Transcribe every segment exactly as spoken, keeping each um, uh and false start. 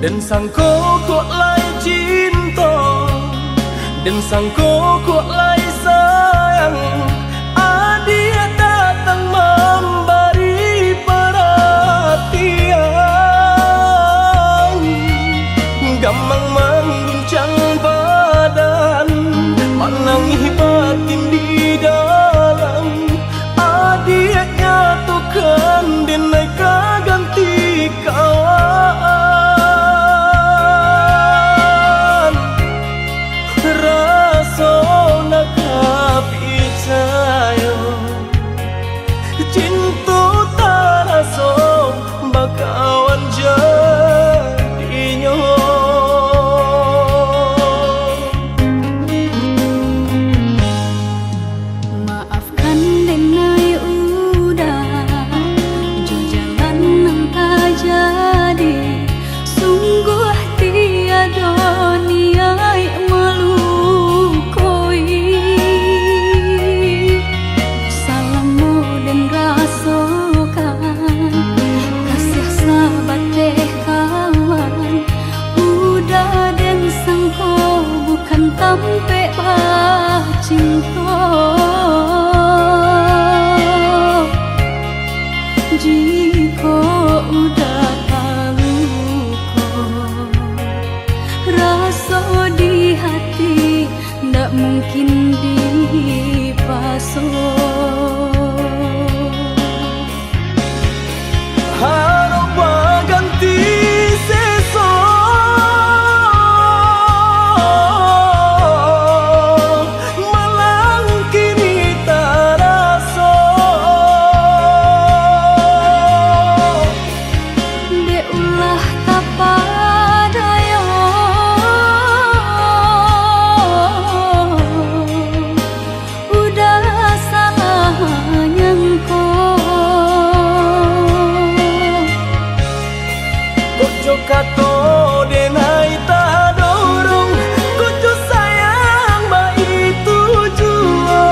Den sangko kok lai cinto, den sangko kok lai sayang, adiak datang mambari paratian. Gamang mangguncang badan, manangih batin di dalam. Adiak nyatokan, den ai ka ganti kawan. Raso nak ka picayo, cinto taraso bakawan jadinyo. Maafkan den ai Uda, jo jalan nan tajadi, sungguah tiado niaik malukoi. Salamo den rasokan, kasiah sabateh kawan, Uda den sangko bukan tampek bacinto. Jikok Uda taluko, raso di hati ndak mungkin dipaso. Harok baganti seso, malang kini taraso. Dek ulah tapadayo, Uda salah manyangko. Kok jo kato den ai tadorong, kok jo sayang baitu juo,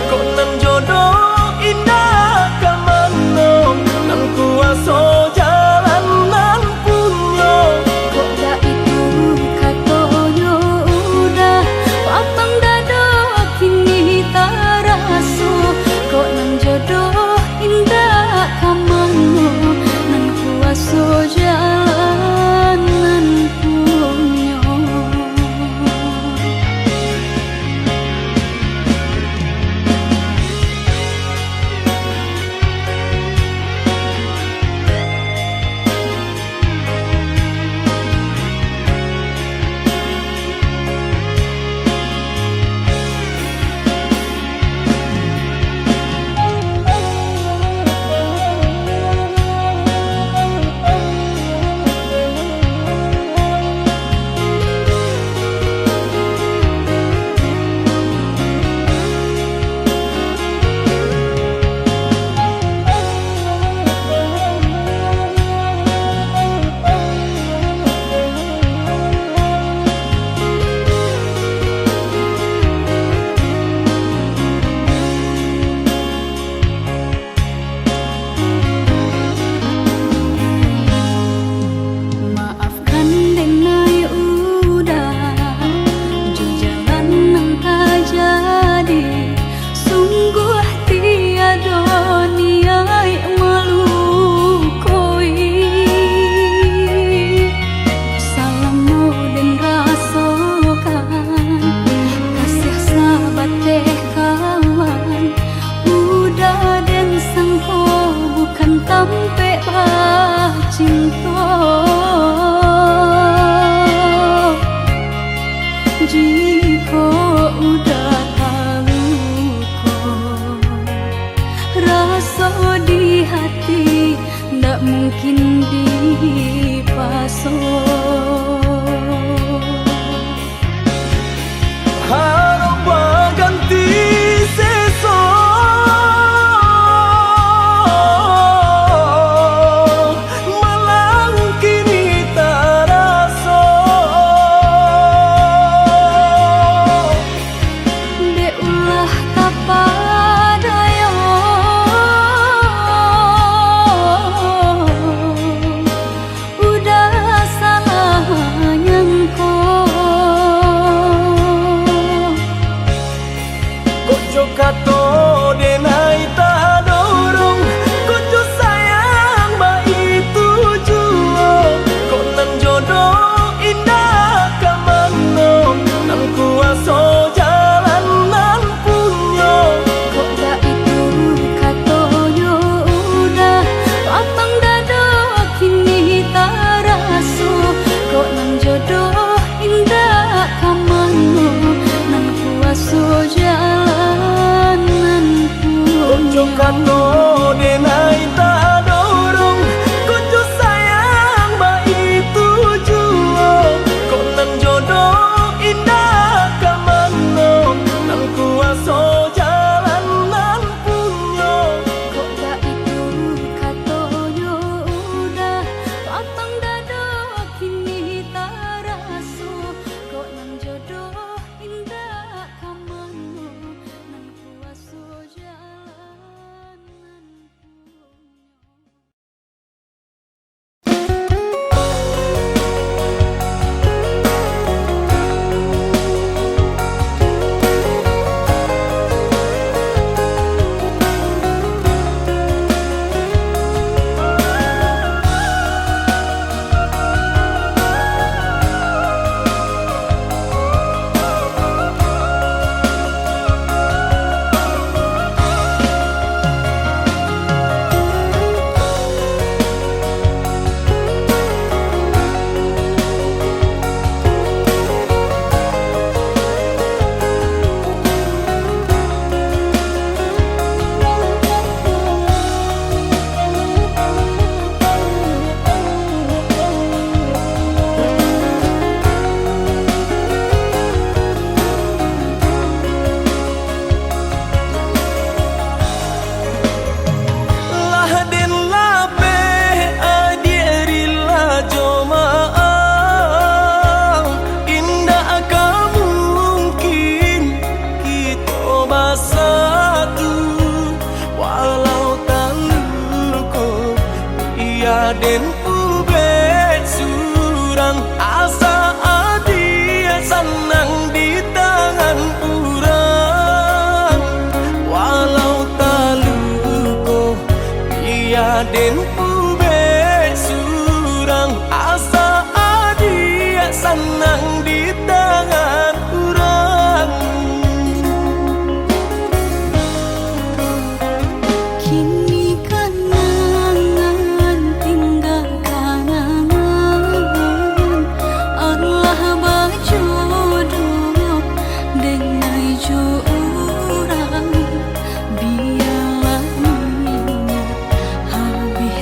kok nan jodoh indak ka mano, nan kuaso jalan nan punyo. Kok baitu katonyo Uda, lapang dado kini taraso, kok nan jodoh indak ka mano, nan kuaso jalan nan punyo. Maafkan den ai Uda, jo jalan nan tajadi, sungguah tiado niaik malukoi. Salamo den rasokan, kasiah sabateh kawan, Uda den sangko bukan tampek bacinto. Jikok Uda taluko, raso di hati ndak mungkin dipaso. Harok baganti seso, malang kini taraso. Dek ulah tapadayo, Uda salah Den ubek surang, asa adiak sanang di tangan urang. Walau taluko, bia den ubek surang, asa adiak sanang di tangan urang. Kini kanangan tingga kanangan, alah bajodoh denai jo urang, bialah inyo habih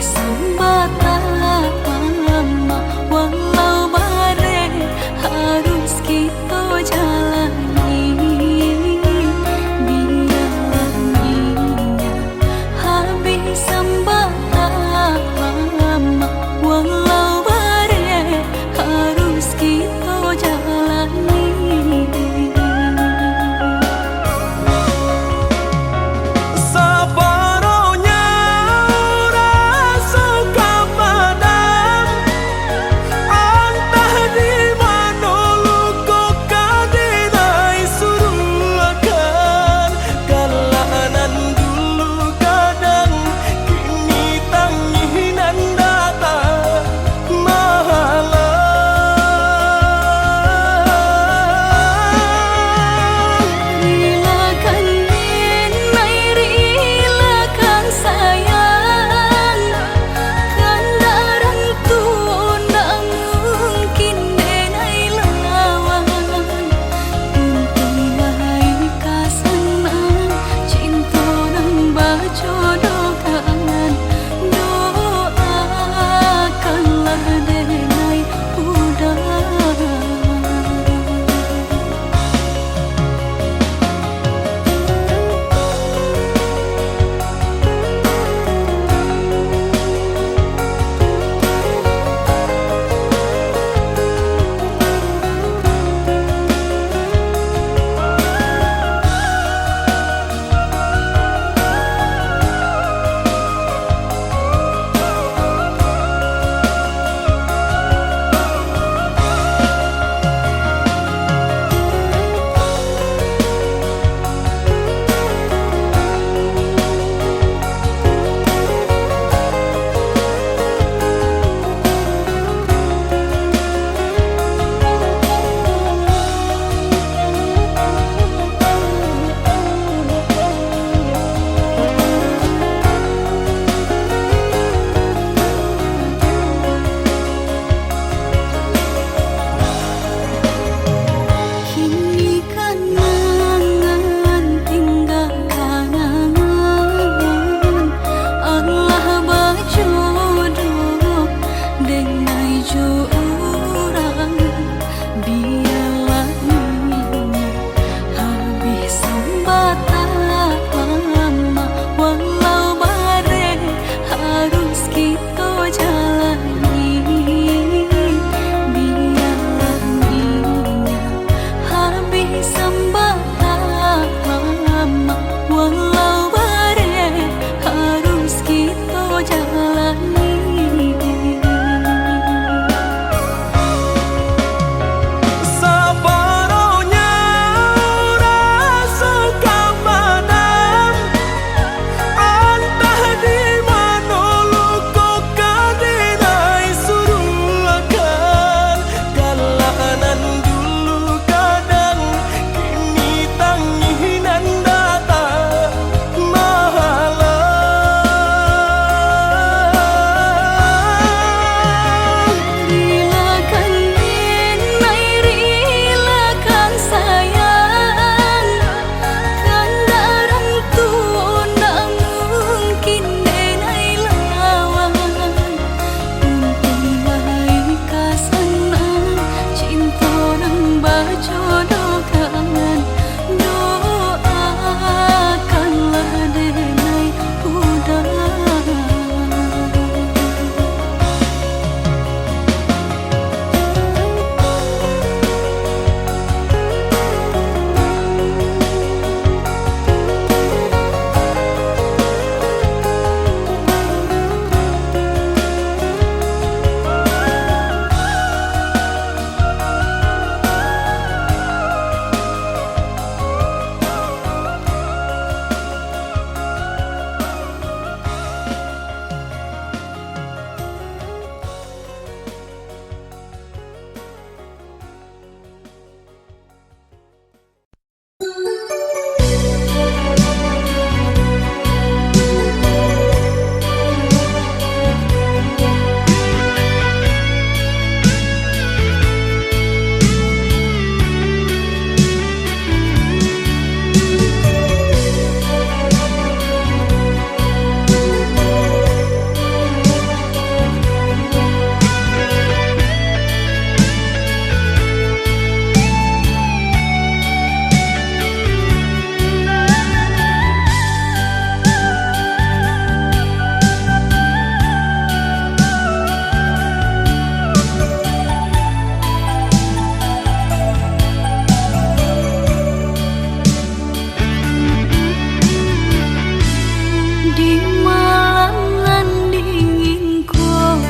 Di malam nan dingin ko,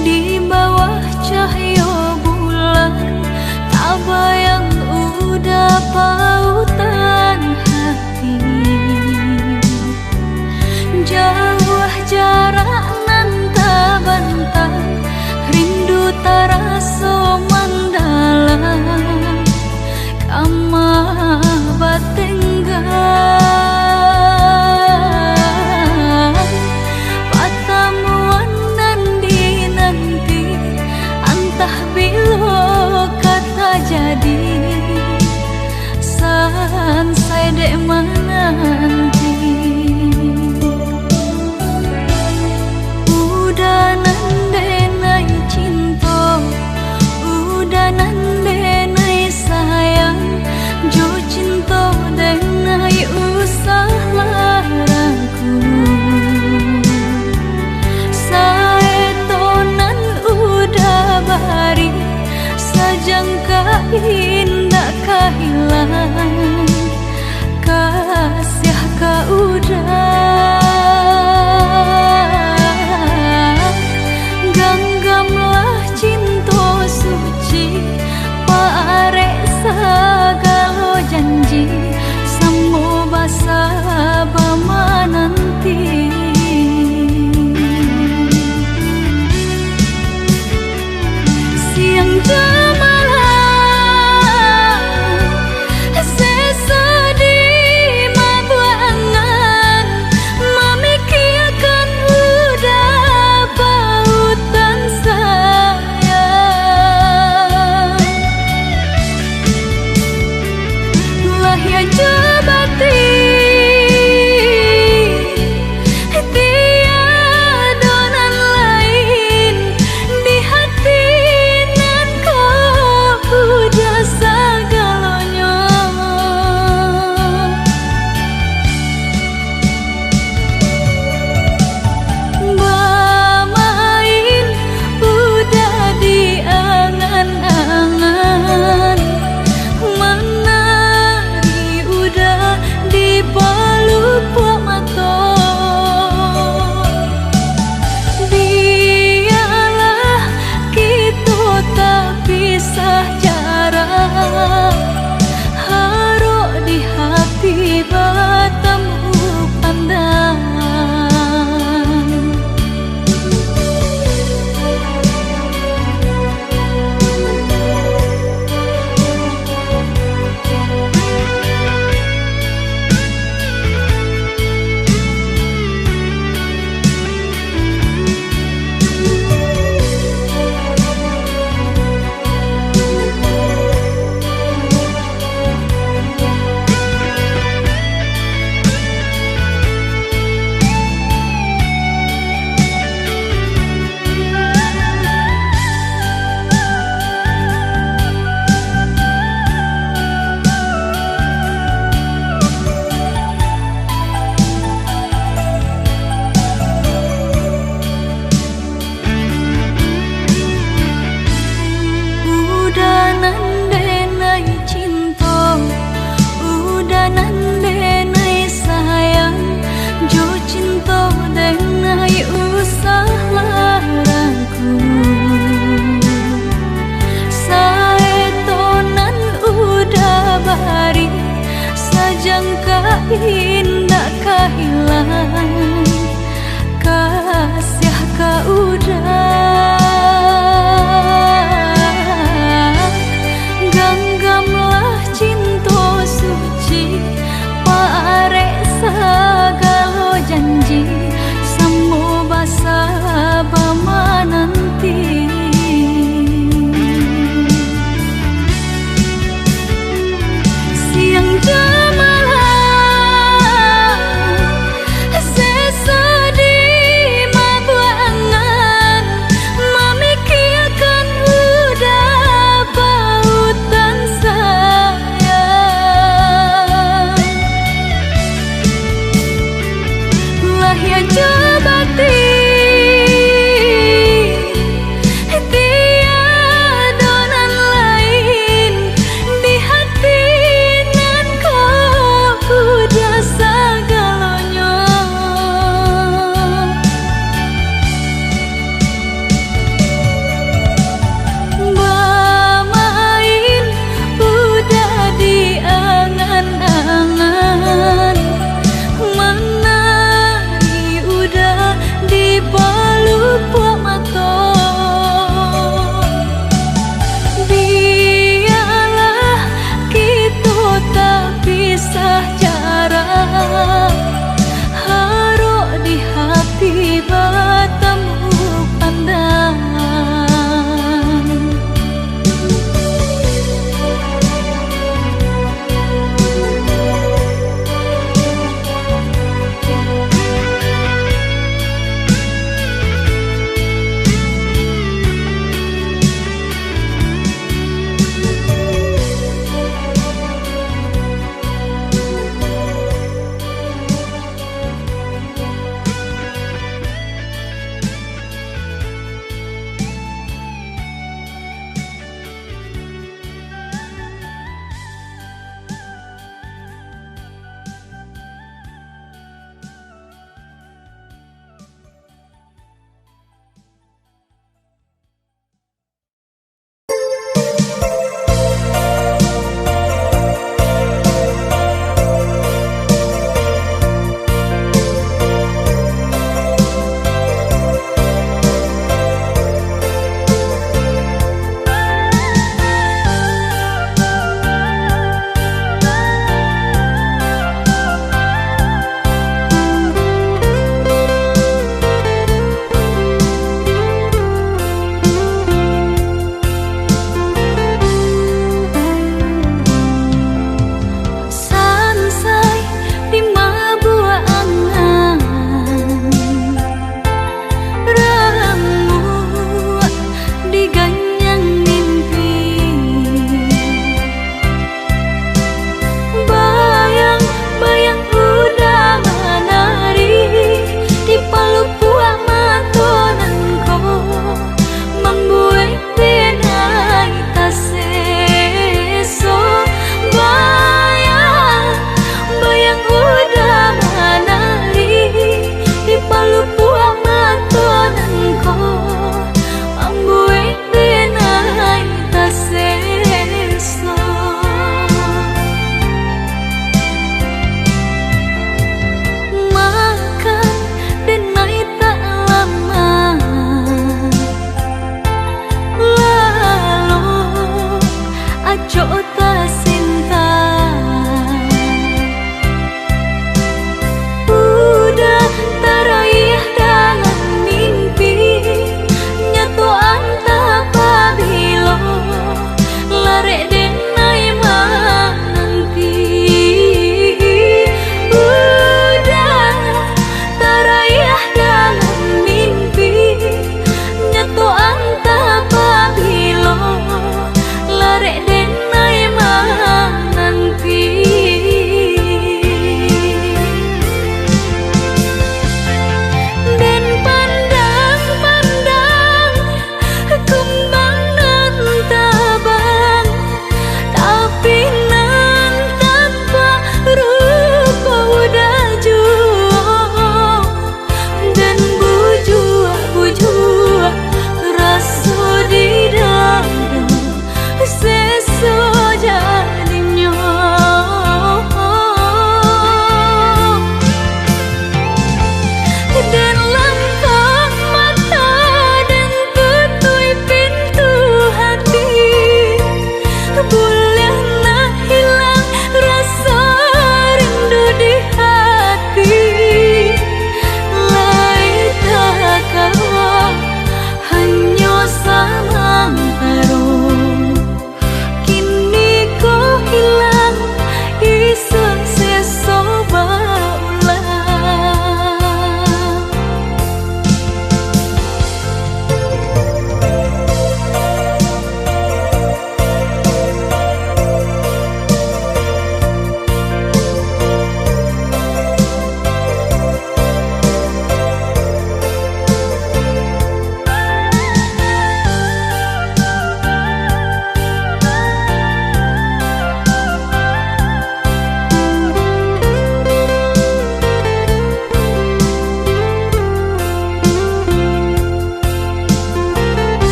di bawah cahyo bulan, tabayang Uda pautan hati. Jauah jarak nan tabantang, rindu taraso mandalam. Kama batenggang, patamuan nan dinanti, antah bilo ka tajadi, sansai dek mananti. Uda nan denai cinto, Uda nan denai sayang, jo cinto denai usah laragu. Saeto nan Uda bari, sajangka indak ka hilang. Kasiah ka Uda, ganggamlah cinto suci, parek sagalo janji, samo basaba mananti. Siang jo malam, seso di mabuak angan, mamikiakan Uda pautan sayang. Lahia jo batin, tiado nan lain, di hati nan ko Uda sagalonyo. Bamain Uda di angan-angan, manari Uda di palupuak mato. Bialah kito tapisah jarak, harok di hati batamu pandang. Uda nan denai cinto, Uda nan denai sayang, jo cinto denai usah laragu. Saeto nan Uda bari, sajangka indak ka hilang. Kasiah ka Uda, ganggamlah cinto suci, parek sagalo janji, samo basaba mananti. Siang jo malam,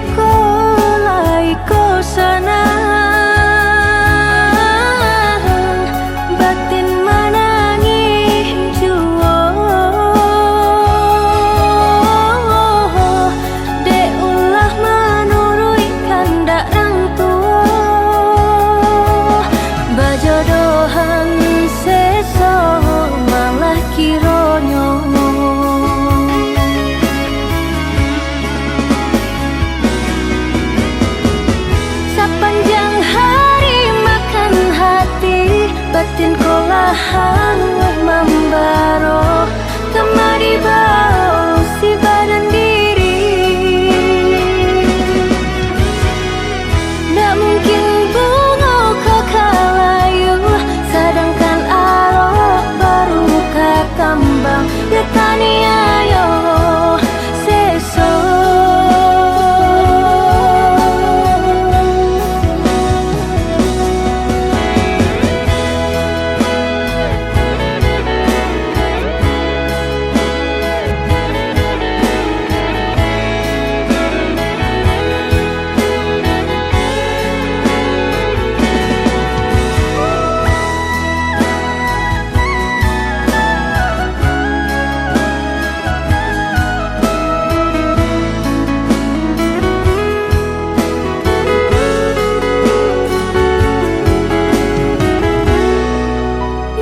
Ko lai ko sanang, batin manangih juo. Dek ulah manuruik kandak rang tuo, bajodohan seso malah kironyo. Sapanjang hari makan hati, batin ko lah hanguih mambaro, kama dibao si badan diri. Ndak mungkin bungo ko ka layu, sadangkan arok baru ka kambang, ditaniayo seso.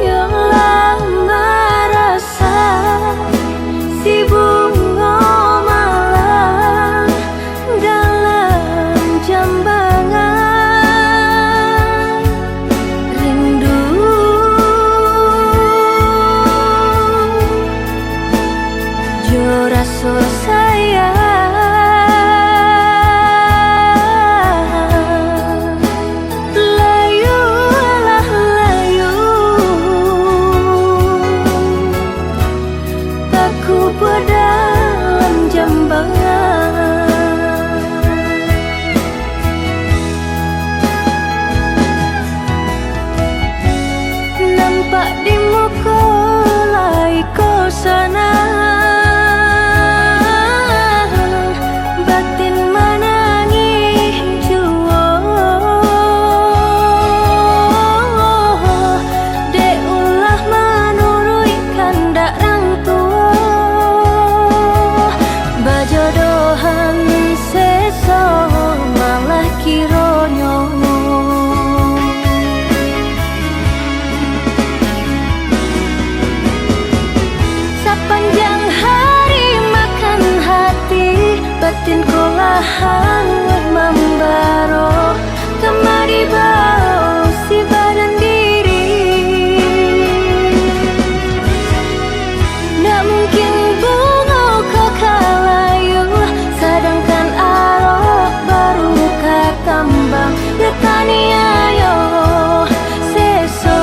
Yo lah marasa si bungo malang dalam jambangan rindu jo raso sayang. Layu lah layu, takubua dalam jambangan. Nampak di muko lai ko sanang, batin manangih juo. Dek ulah manuruik kandak rang tuo, bajodohan seso malah kironyo. Sapanjang hari makan hati, batin ko lah hanguih mambaro, kama dibao si badan diri. Ndak mungkin bungo ko ka layu, sadangkan arok baru ka kambang, ditaniayo seso.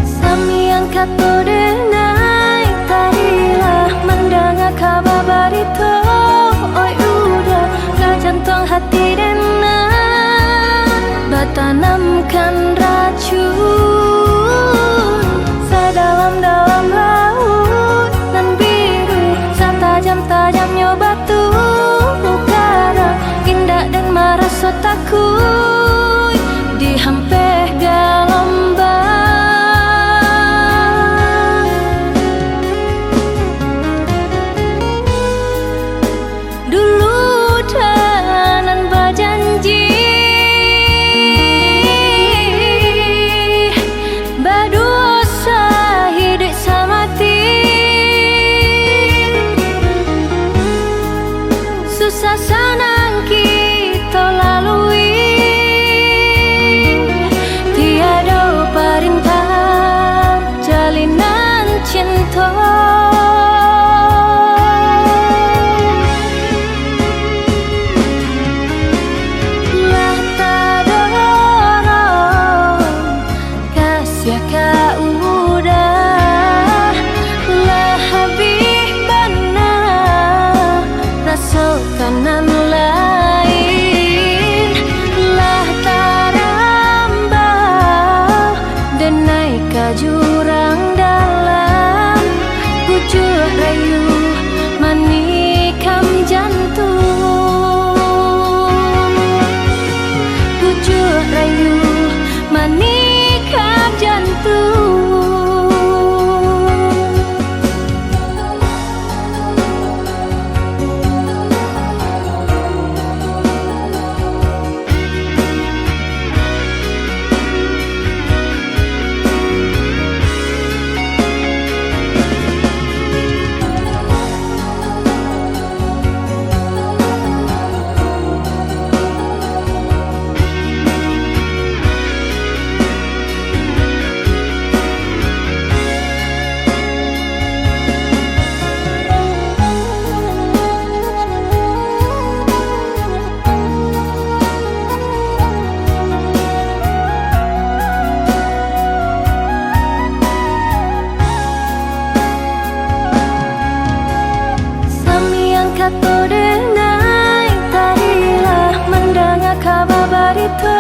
Samiang kato denai tadi lah, mandanga kaba barito, oi uda, ka jantuang hati denai batanamkan racun. Ka jurang dalam, pucuak rayu manikam jantung. Pucuak rayu manikam jantung. Sambiang kato denai, tadilah mandanga kaba barito,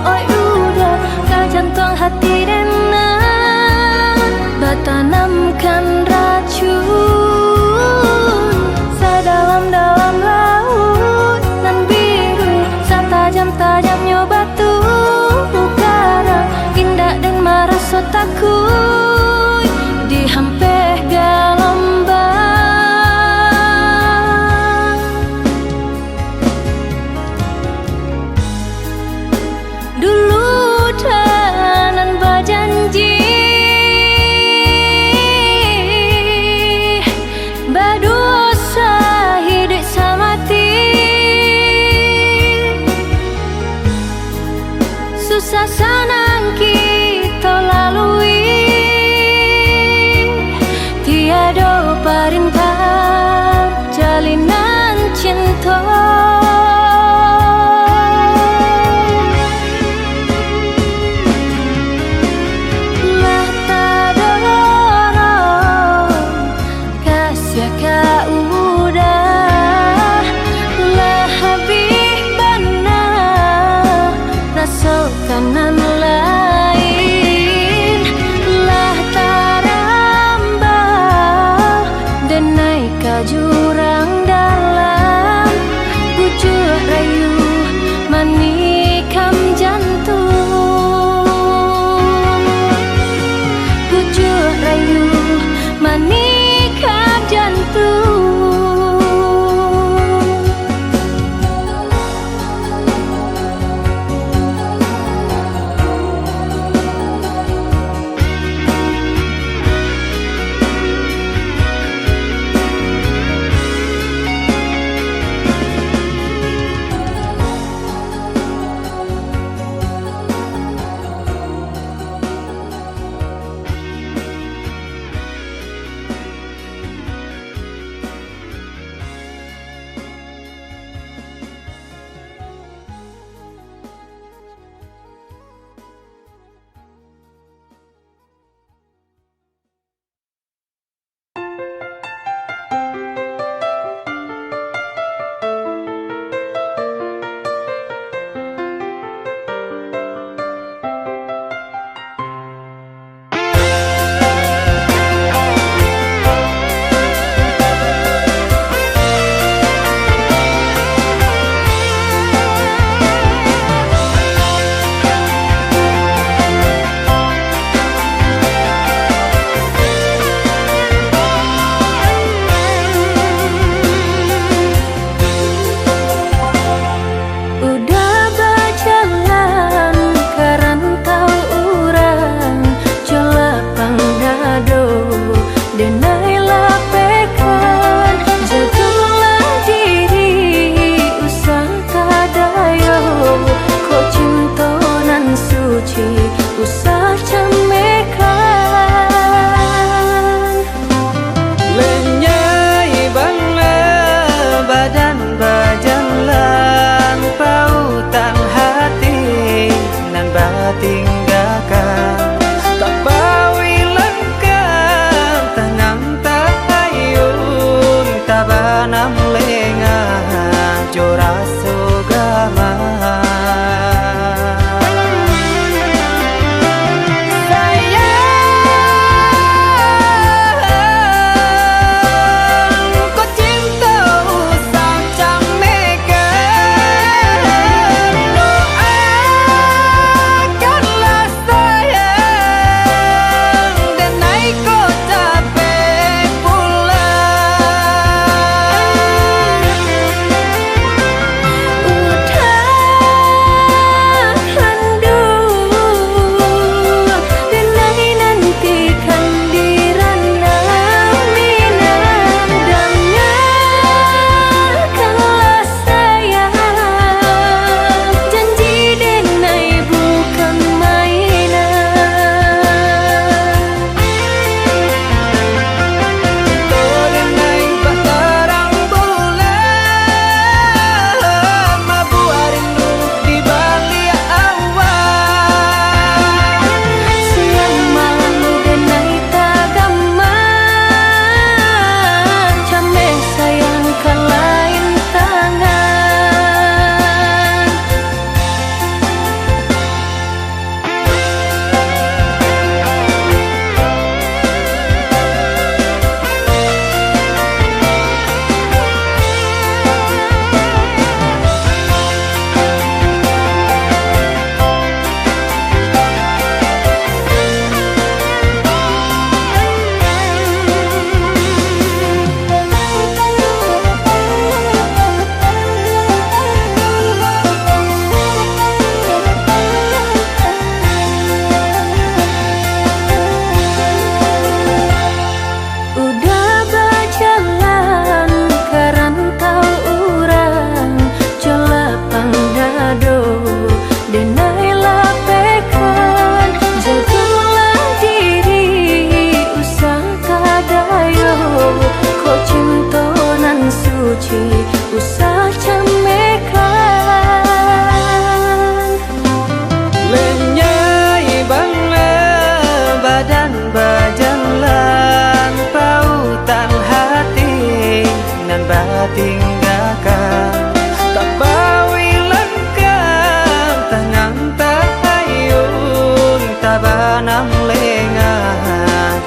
oi uda, ka jantuang hati denai, batanamkan racun sadalam-dalam lauik nan biru, satajam-tajamnyo batu karang, indak den maraso takuik dihampeh galombang. Dulu den nan bajanji, badosa iduik samati. Susah sanang kito lalui, tiado parintah jalinan cinto. Lah tadorong kasiah ka uda, lah abih bana raso ka nan lain, lah tarambau denai ka jurang dalam, pucuak rayu manikam jantung. Pucuak rayu manikam jantung. Udah bajalan ka rantau urang, jo lapang dado, denai lapehkan, jagolah diri, usah tadayo, kok cinto nan suci, usah camehkan. Lenyai bana badan bajalan, pautang hati nan batinggakan. Tabawi langkah, tanang tahayun, tabanam lengah jo raso gamang. Sayang.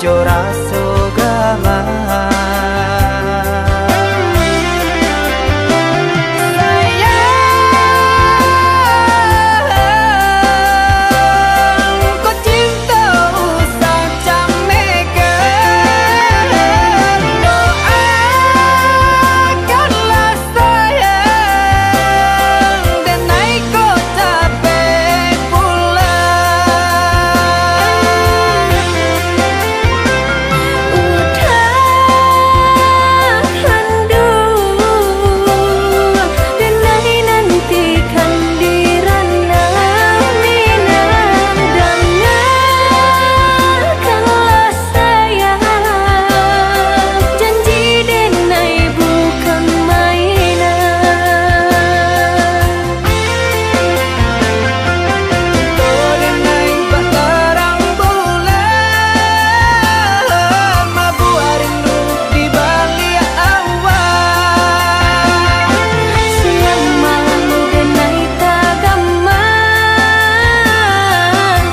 jo raso gama. Sayang, ko cinto usah camehkan, doakanlah sayang, denai ko capek pulang. Udah rindu, denai nantikan di ranah Minang, dangakanlah sayang, janji denai bukan mainan. Oh, denai bah tarang bulan, mabuak rindu di baliak awan. Siang malam denai tagaman,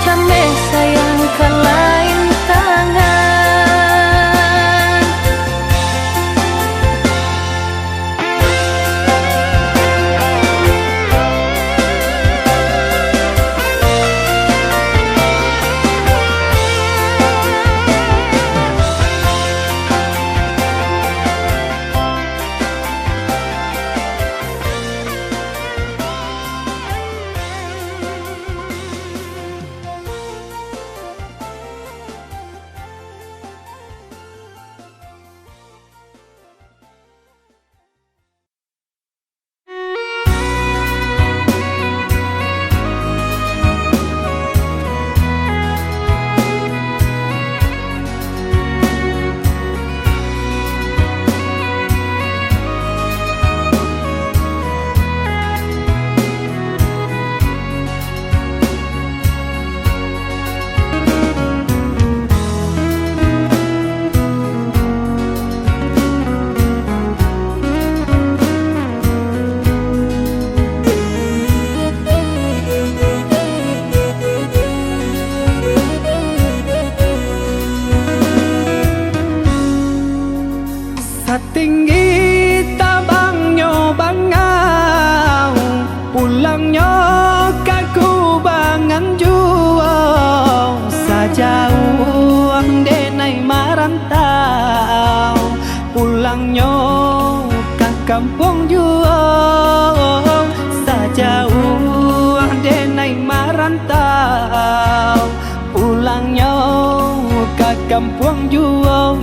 cameh sayang ka lain tangan. Satinggi tabangnyo bangau, pulangnyo ka kubangan juo. Sajauah denai marantau, pulangnyo ka kampuang juo. Sajauah denai marantau, pulangnyo ka kampuang juo.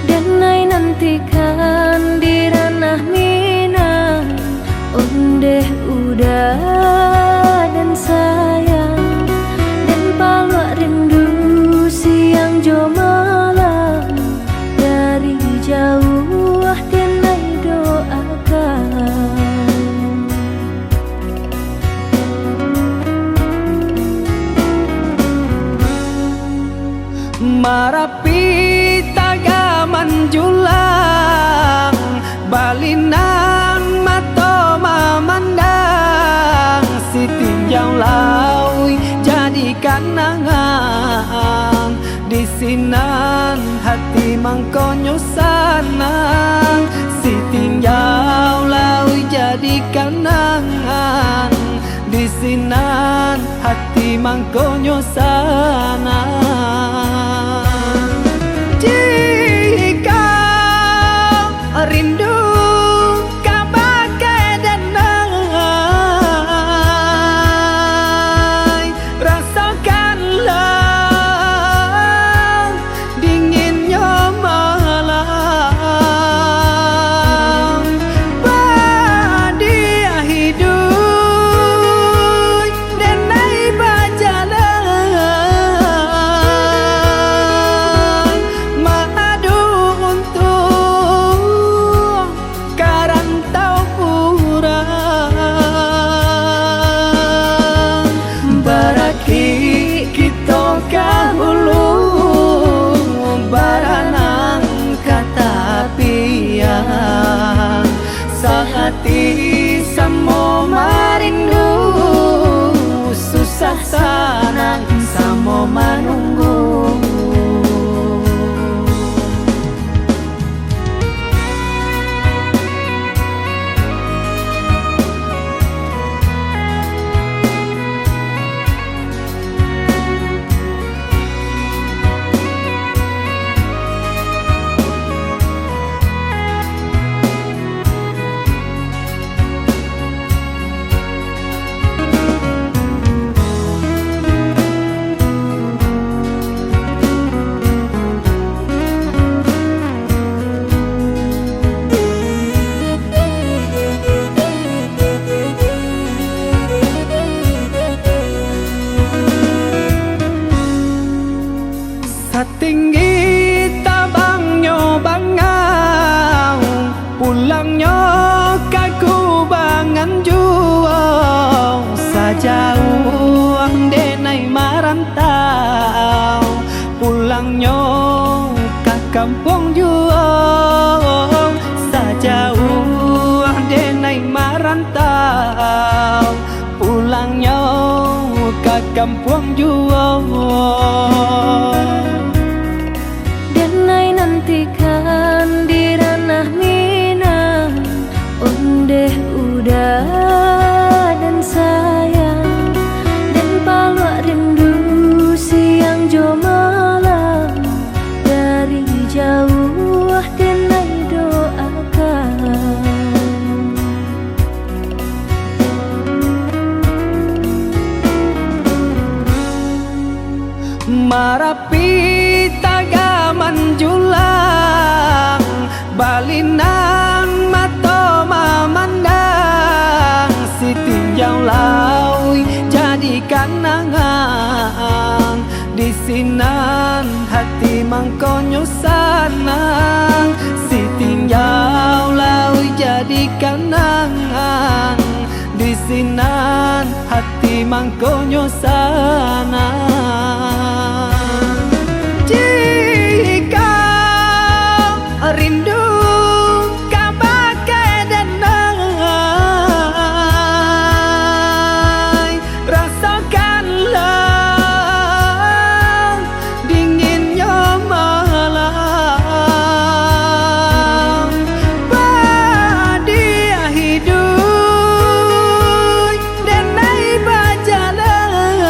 Denai nantikan di ranah Minang, ondeh uda dan sayang, den paluak rindu siang jo malam, dari jauah denai doakan. Marapi tagaman julang, balinan mato mamandang, Sitinjau Lauik jadi kanangan. Di sinan hati mangkonyo sanang, Sitinjau Lauik jadi kanangan. Di sinan hati mangkonyo sanang. Jikau rindu kabake denai, rasokanlah dinginnyo malam. Padiah iduik denai bajalan, Tinggi tabangnyo bangau, pulangnyo ka kubangan juo. Sajauah denai marantau, pulangnyo ka kampuang juo. Sajauah denai marantau, pulangnyo ka kampuang juo. Denai nantikan di ranah Minang, ondeh uda dan sayang, den paluak rindu siang jo malam, dari jauah denai doakan. Marapi tagaman julang, balinan mato mamandang, Sitinjau Lauik jadi kanangan, di sinan hati mangkonyo sanang. Sitinjau Lauik jadi kanangan, di sinan hati mangkonyo sanang. Jikau rindu kabake denai, rasokanlah dinginnyo malam. Padiah iduik denai bajalan,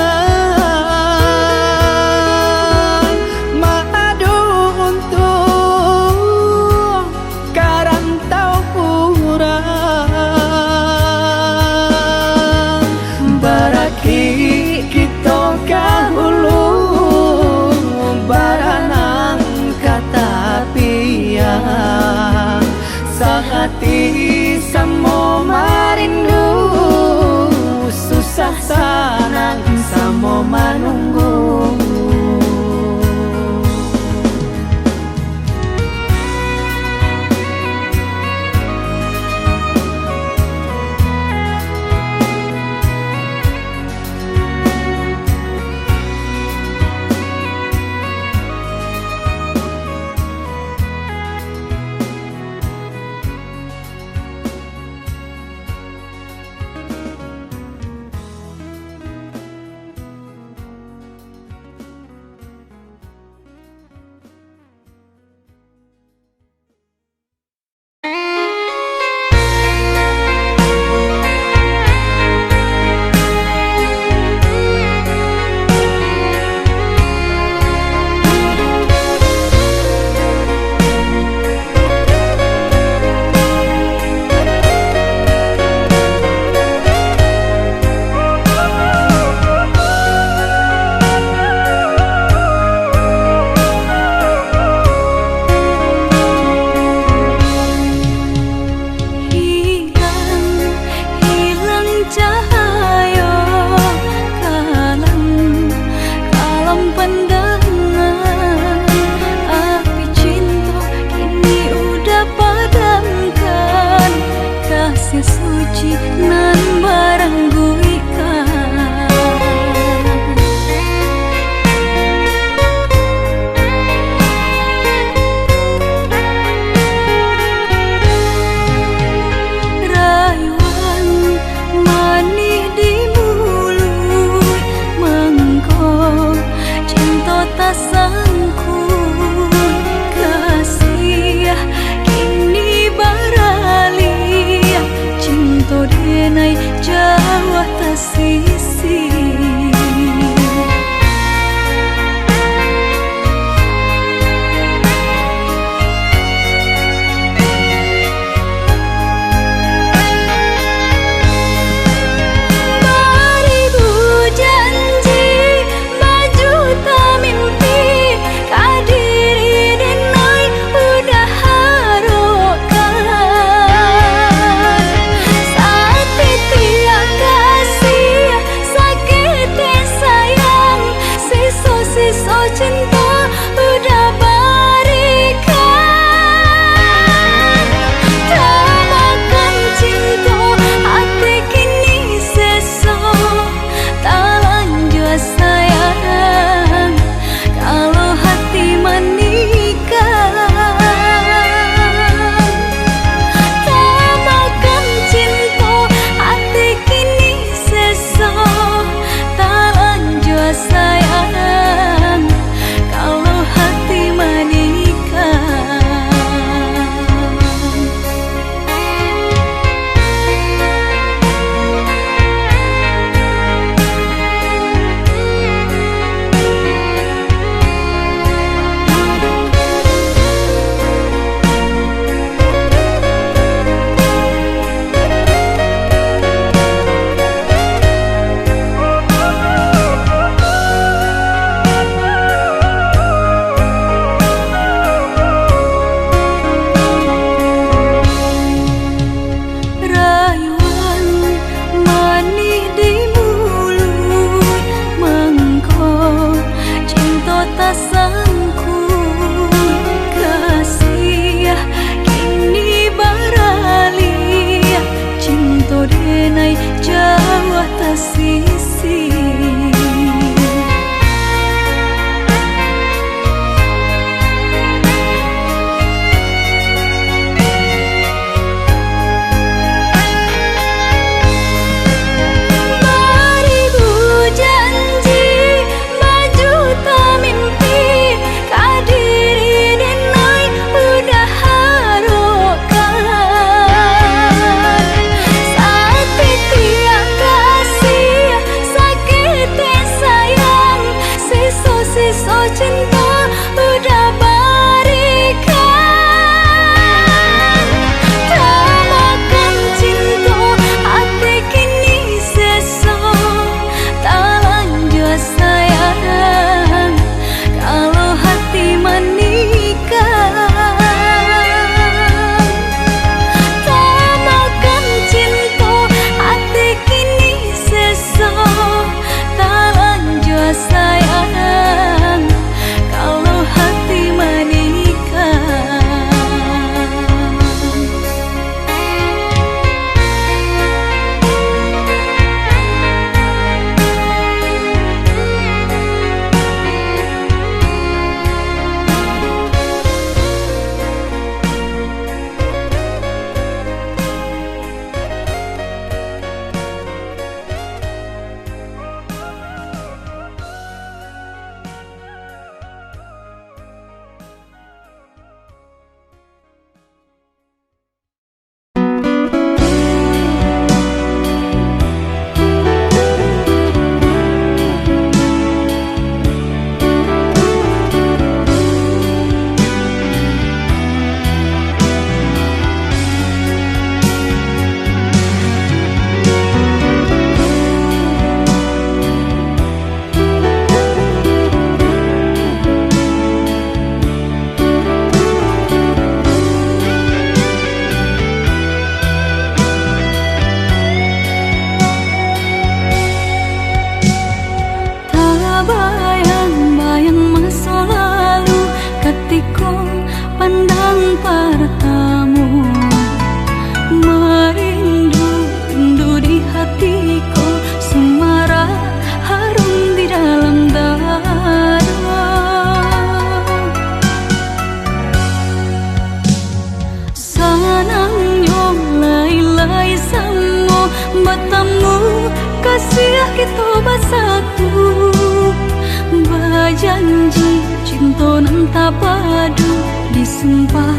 Janji cinto nan tapadu, disumpah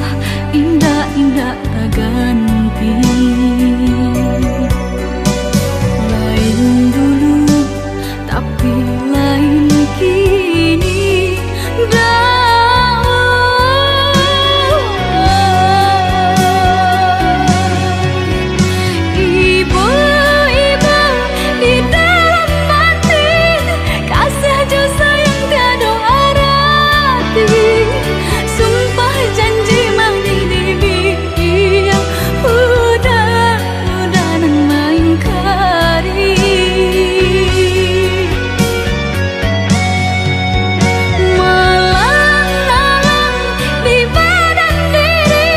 indak-indak taganti. Lain dulu, tapi lain kini. Dah. Ibu-ibu di dalam batin, kasih jo sayang tiado arati. Sumpah janji manih di bibia, udah-udah nan maingkari. Malang-alang di badan diri,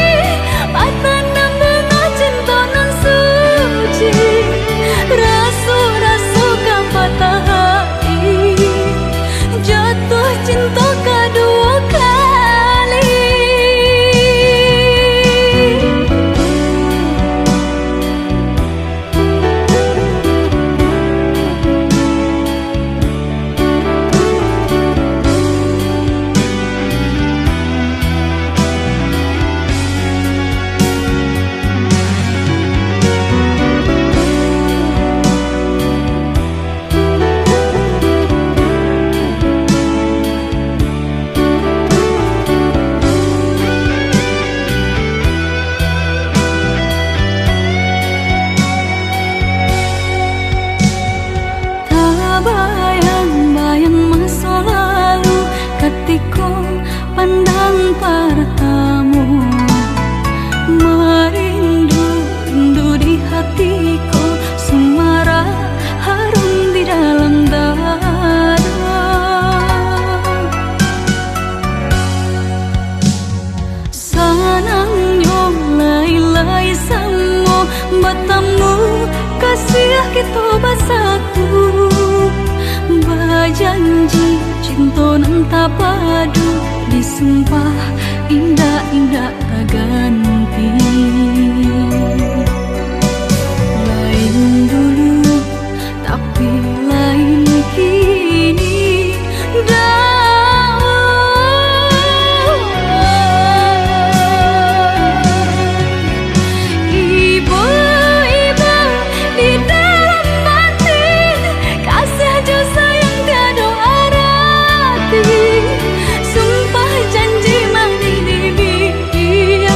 batanam bunga cinto nan suci. Raso-raso ka patah hati, jatuah cinto kaduo kali. Tabayang-bayang maso lalu, katiko pandang partamo, marindu-rindu di hati ko, sumarak harum di dalam dada. Sanangnyo lai-lai samo batamu, kasiah kito basatu. Bajanji cinto nan tapadu, disumpah indak-indak taganti. Lain dulu, tapi lain kini. Dah. Ibu-ibu di dalam batin, kasih jo sayang tiado arati. Sumpah janji manih di bibia,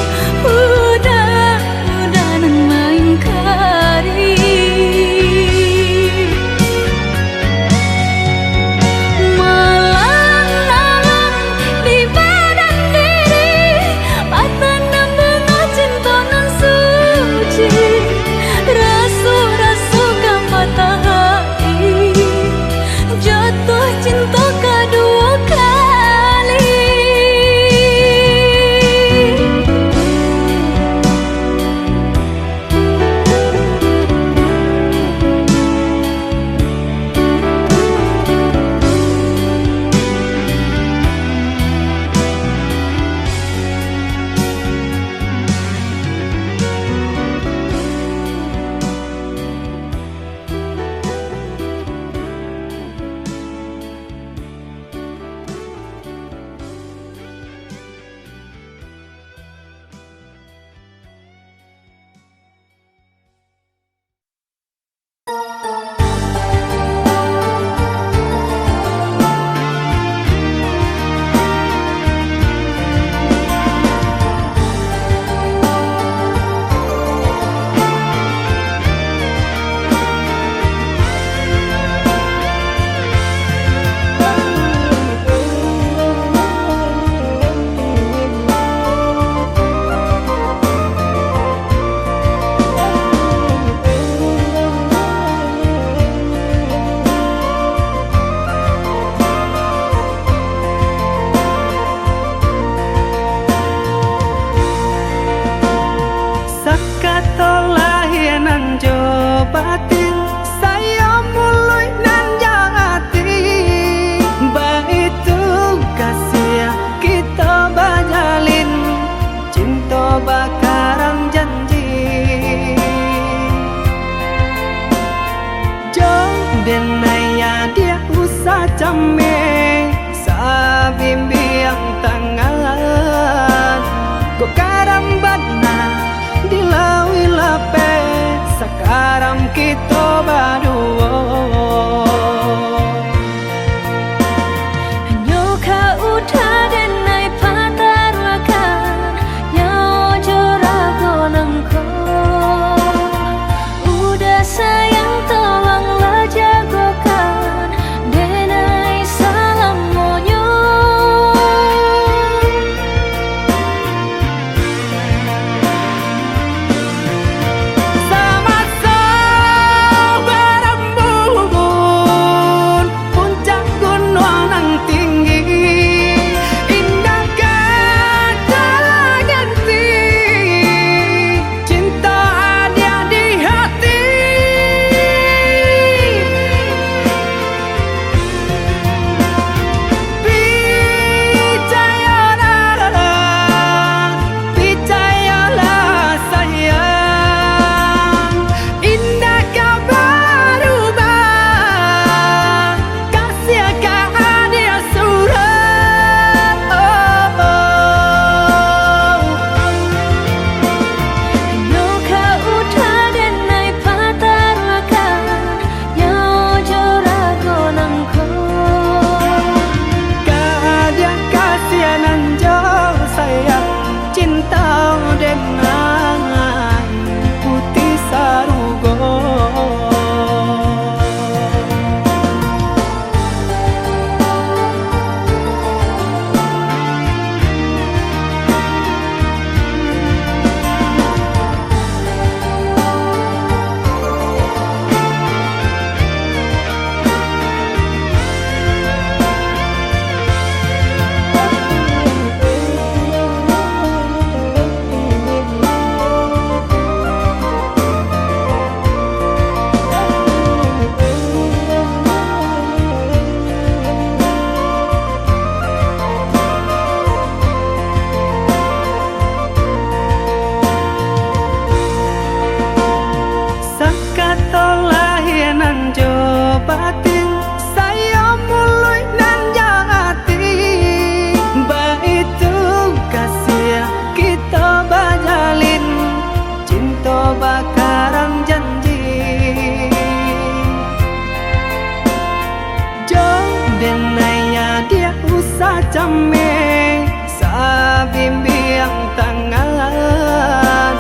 Meh sabimbiang tangan,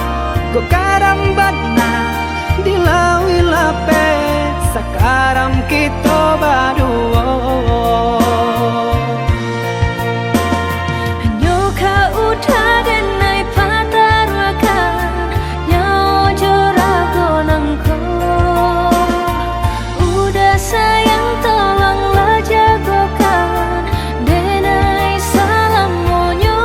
kok karam bana di lauik lapeh, sakaram kito baduo. Nyo ka udah denai pataruahkan, nyo jo rago nangko. Udah sayang, tolonglah jagokan, denai salamonyo.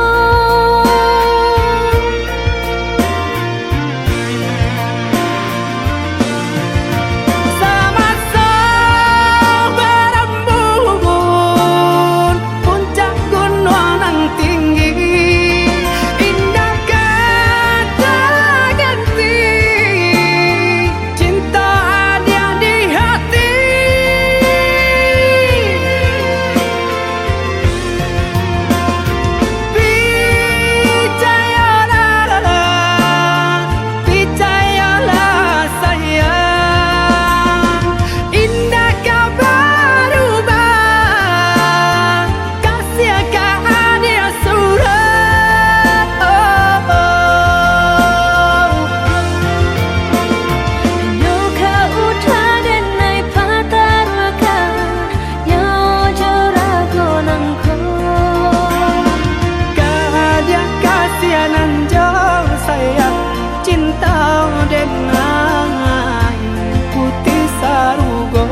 Samaso barambun puncak gunuang nan tinggi, indak ka taganti cinto adiak di hati. Picayolah, picayolah sayang, indak ka barubah. Kasiah ka adiak surang. Nyo ka udah denai pataruahkan, nyo jo rago nangko. Ka adiak kasiah nan jo sayang, cinto denai putih sarugo.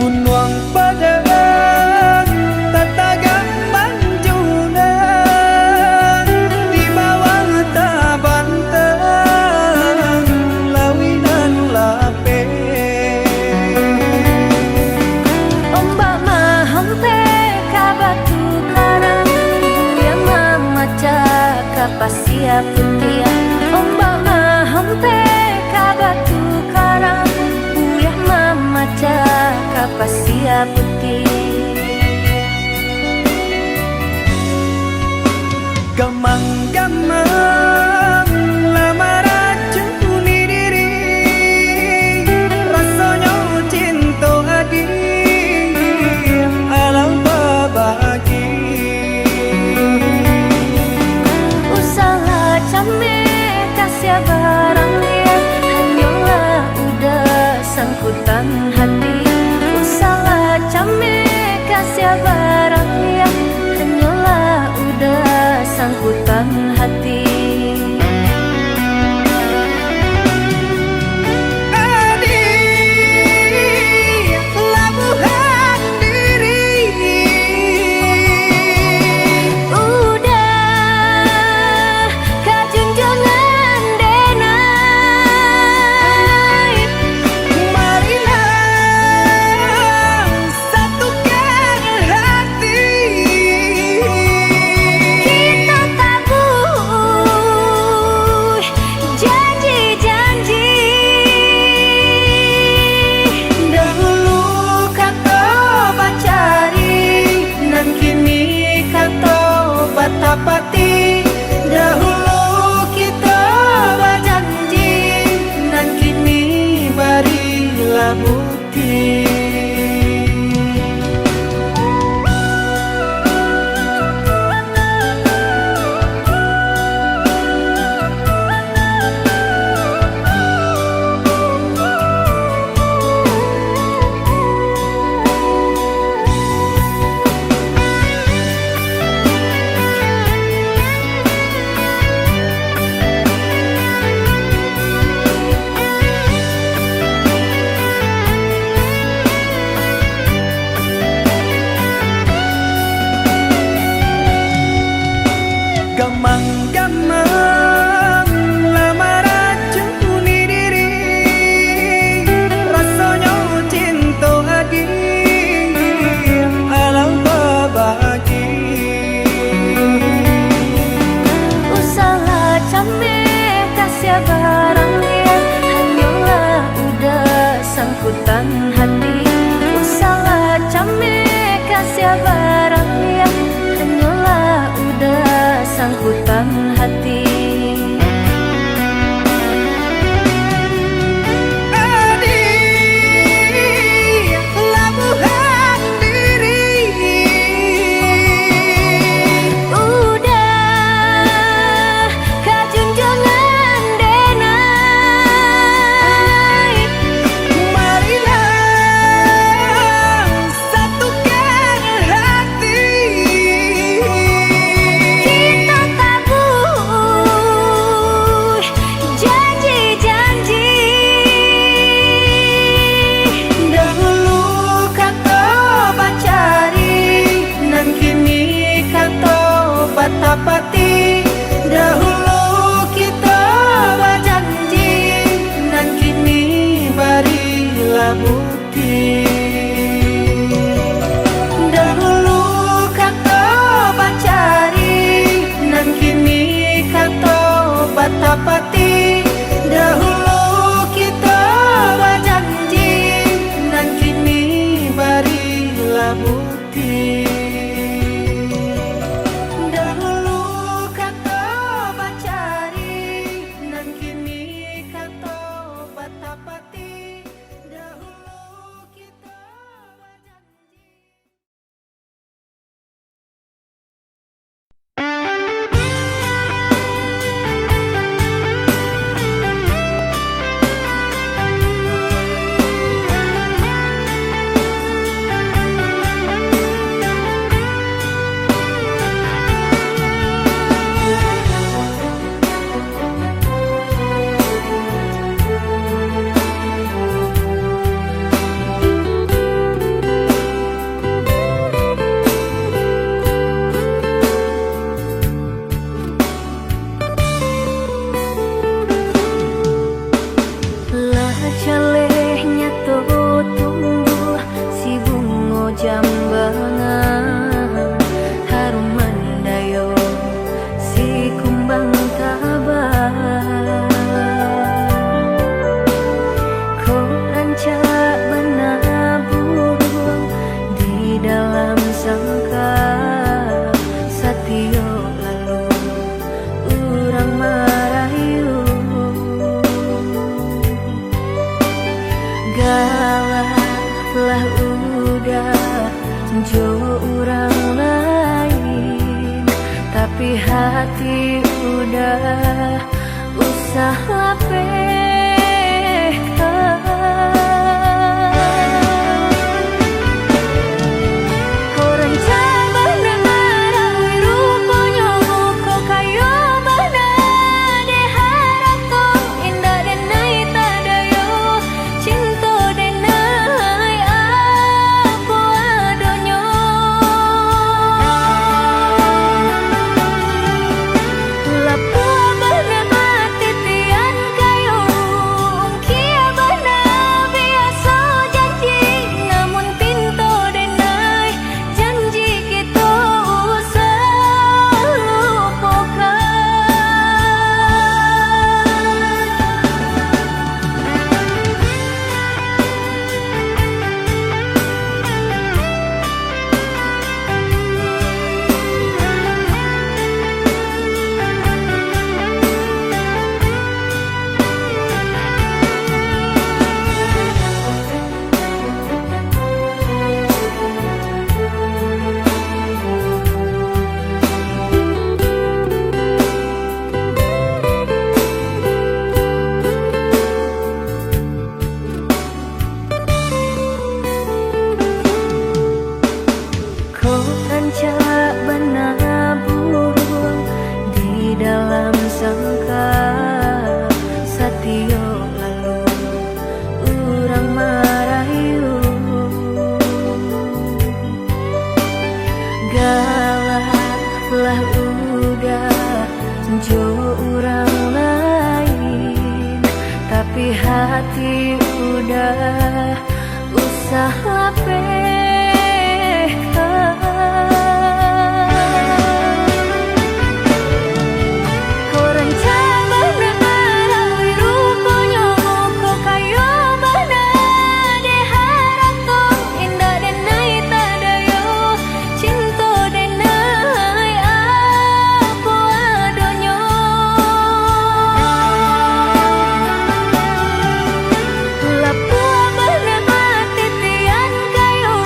Gunuang Padang tatagak manjulang, di bawah tabantang lauik nan lapeh. Ombak mahantai ka batu karang, buyah mamacah ka pasia putiah. Ombak mahantai ka batu karang, buyah mamacah ka pasia putiah. Gamang-gamang lah maracuni diri, rasonyo cinto adiak alah babagi. Usahlah cameh kasiah barang liak, hanyolah udah sangkutan hati. Usahlah cameh kasiah barang liak, hanyolah udah sangkutan Pati, dahulu kito bajanji, nan kini barilah bukti. Dahulu kato bacari, nan kini kato batapati. Dahulu kito bajanji, nan kini barilah bukti. Dahulu kato bacari, nan kini kato batapati. Dahulu kito bajanji. Lah caleh nyato tumbuah si bungo jambangan, harum mandayo si kumbang tabang. Kok rancak bana buruang di dalam sangkar, satiok lalu urang marayu. Galak lah udah jo urang lain, tapi hati udah usah lapehkan. Kok rancak bana arang, ruponyo muko kayo bana. Dek harato indak denai tadayo, cinto denai apo adonyo. Lapuah bana ati pian kayo, ungkia bana biaso janji, namun pinto denai janji kito usah lupokan. Kok rancak bana buruang di dalam sangkar, satiok lalu urang marayu. Galak lah udah jo urang lain, tapi hati udah usah lapehkan. Kok rancak bana arang, ruponyo muko kayo bana. Dek harato indak denai tadayo, cinto denai apo adonyo. Lapuah bana ati pian kayo,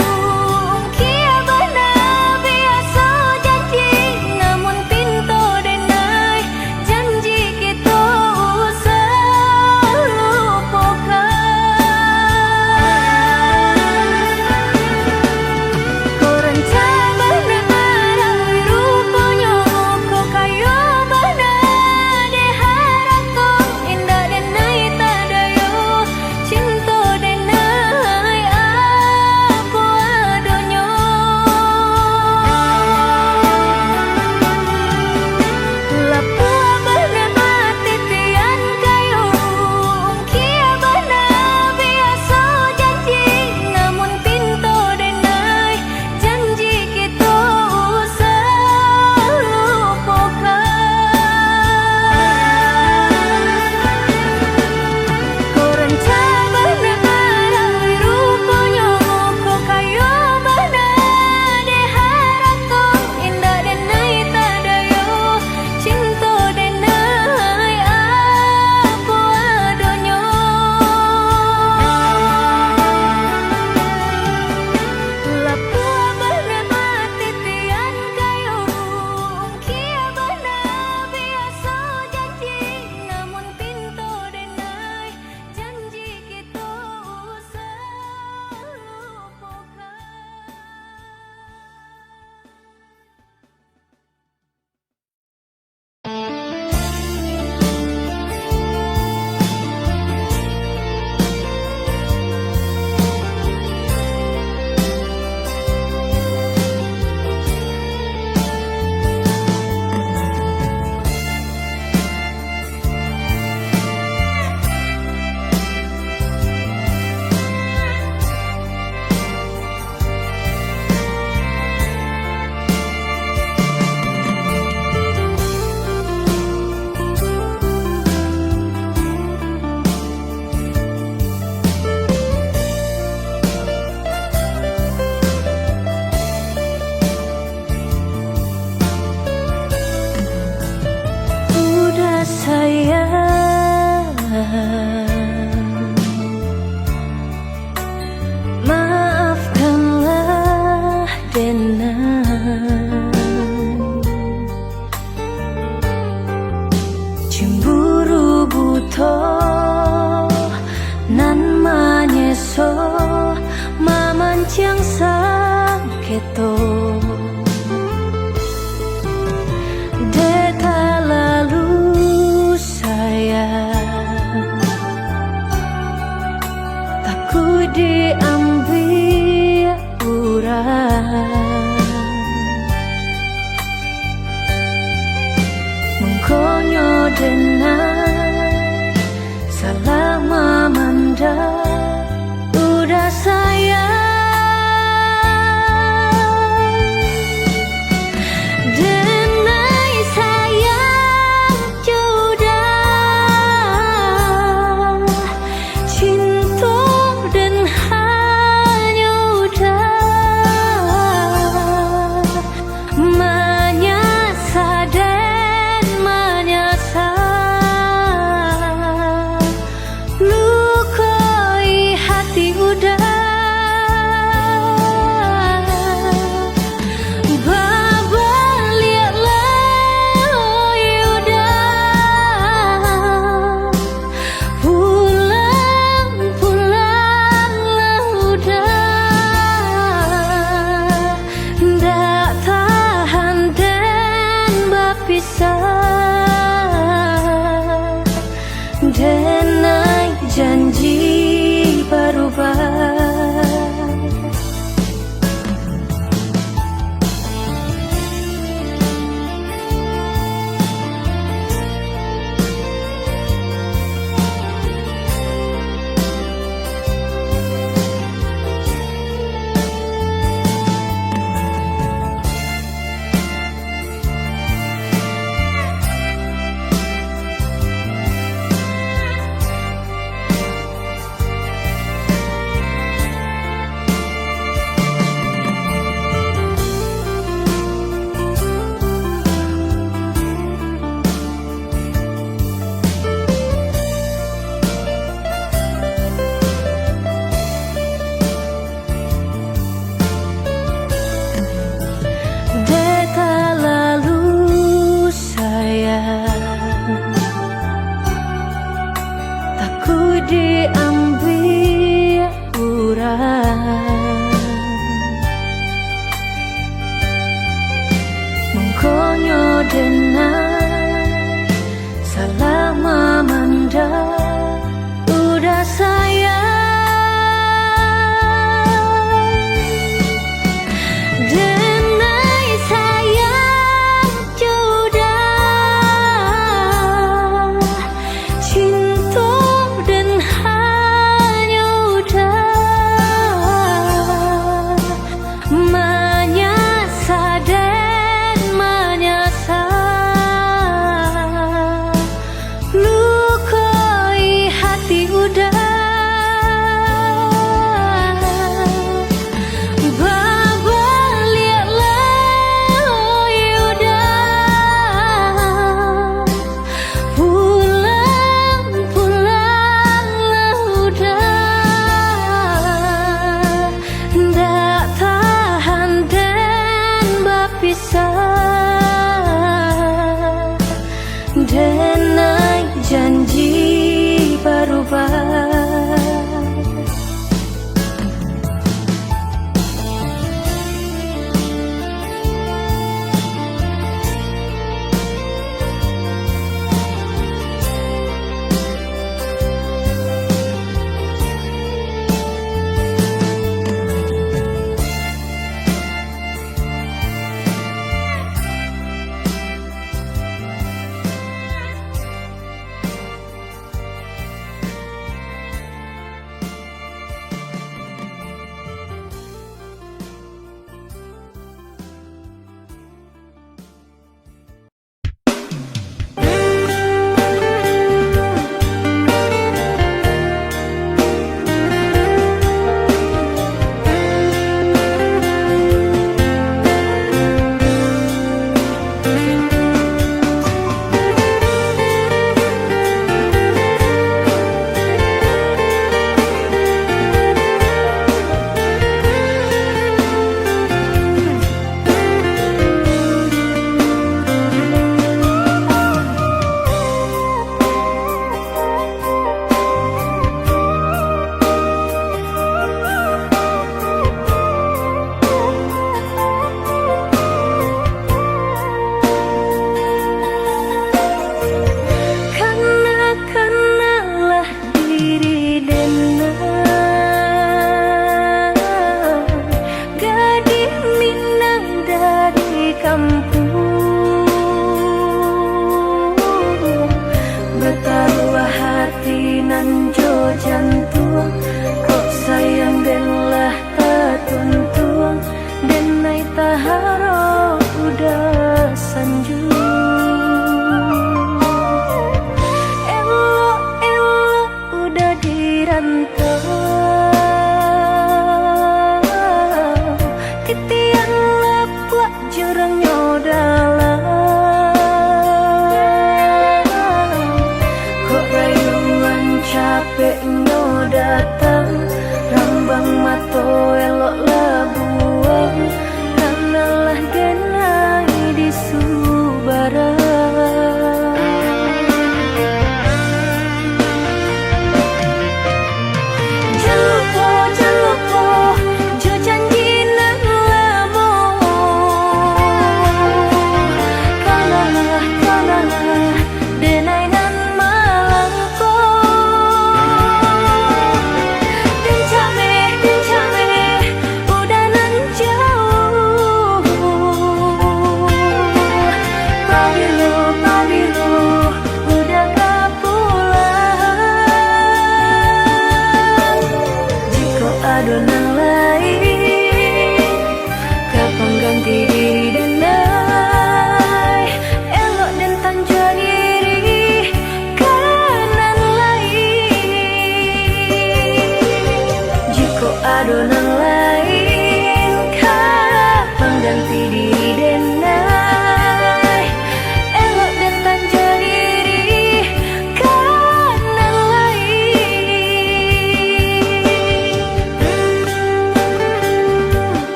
Maafkanlah denai, cemburu buto nan manyeso mamanciang sangketo. Dek talalu sayang, takuik diambiak urang. Mangkonyo denai salah mamandang uda sayang. Denai sayang jo uda, cinto den hanyo uda. Manyasa den manyasa, lukoi hati uda. Babaliaklah oi uda, pulang, pulanglah uda. Ndak tahan den bapisah, denai janji barubah. Dek talalu sayang, takuik diambiak urang. Mangkonyo denai salah mamandang uda sayang. Denai sayang jo uda, cinto den hanyo uda. Manyasa den manyasa,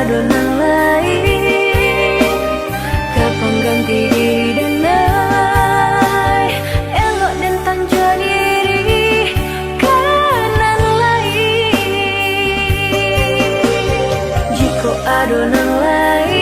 Ado nan lain ka pangganti diri den ai. Elok den tanjua diri ka nan lain. Jikok ado nan lain